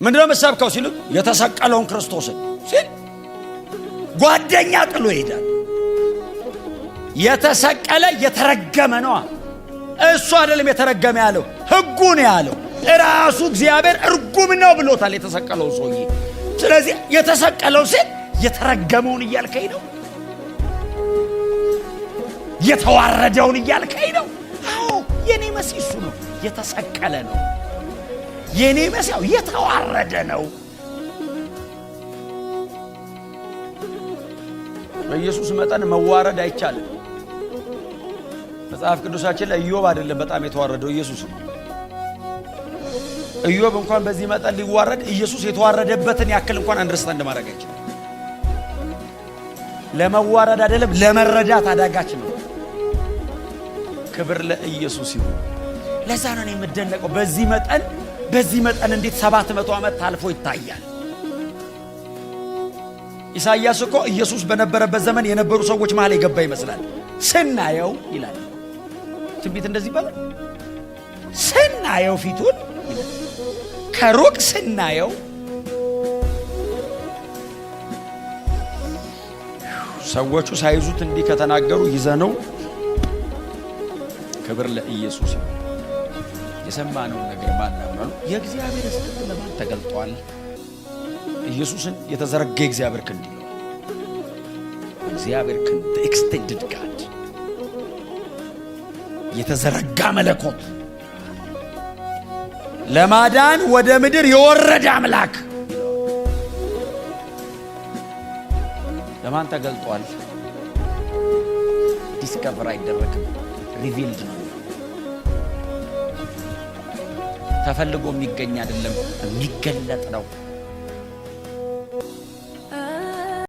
ምንድነው የምትሰብከው ሲሉት የተሰቀለውን ክርስቶስን ሲል ጓደኛ ጥሎ ይሄዳል። የተሰቀለ የተረገመ ነዋ። እሱ አይደለም የተረገመ ያለው፣ ሕጉ ነው ያለው። ራሱ እግዚአብሔር እርጉም ነው ብሎታል የተሰቀለውን ሰውዬ። ስለዚህ የተሰቀለው ሲል የተረገመውን እያልከኝ ነው? የተዋረደውን እያልከኝ ነው? አዎ፣ የኔ መሲህ እሱ ነው፣ የተሰቀለ ነው። የኔ መሲህ የተዋረደ ነው። በኢየሱስ መጠን መዋረድ አይቻልም። መጽሐፍ ቅዱሳችን ላይ ኢዮብ አይደለም በጣም የተዋረደው፣ ኢየሱስ ነው። ኢዮብ እንኳን በዚህ መጠን ሊዋረድ ኢየሱስ የተዋረደበትን ያክል እንኳን understand ማድረግ አይችልም። ለመዋረድ አይደለም ለመረዳት አዳጋች ነው። ክብር ለኢየሱስ ይሁን። ለዛ ነው እኔ የምደነቀው። በዚህ መጠን እንዴት 700 ዓመት ታልፎ ይታያል? ኢሳይያስ እኮ ኢየሱስ በነበረበት ዘመን የነበሩ ሰዎች መሃል የገባ ይመስላል። ስናየው ይላል፣ ትንቢት እንደዚህ ይባላል። ስናየው ፊቱን ይላል፣ ከሩቅ ስናየው ሰዎቹ ሳይዙት እንዲህ ከተናገሩ ይዘነው። ክብር ለኢየሱስ ይሁን። የሰማነውን ነገር ማን አምኗል? የእግዚአብሔር ክንድ ለማን ተገልጧል? ኢየሱስን የተዘረጋ የእግዚአብሔር ክንድ ይለዋል። እግዚአብሔር ክንድ፣ extended God፣ የተዘረጋ መለኮት፣ ለማዳን ወደ ምድር የወረደ አምላክ ለማን ተገልጧል? Discover አይደረግም፣ revealed ነው። ተፈልጎ የሚገኝ አይደለም፣ የሚገለጥ ነው።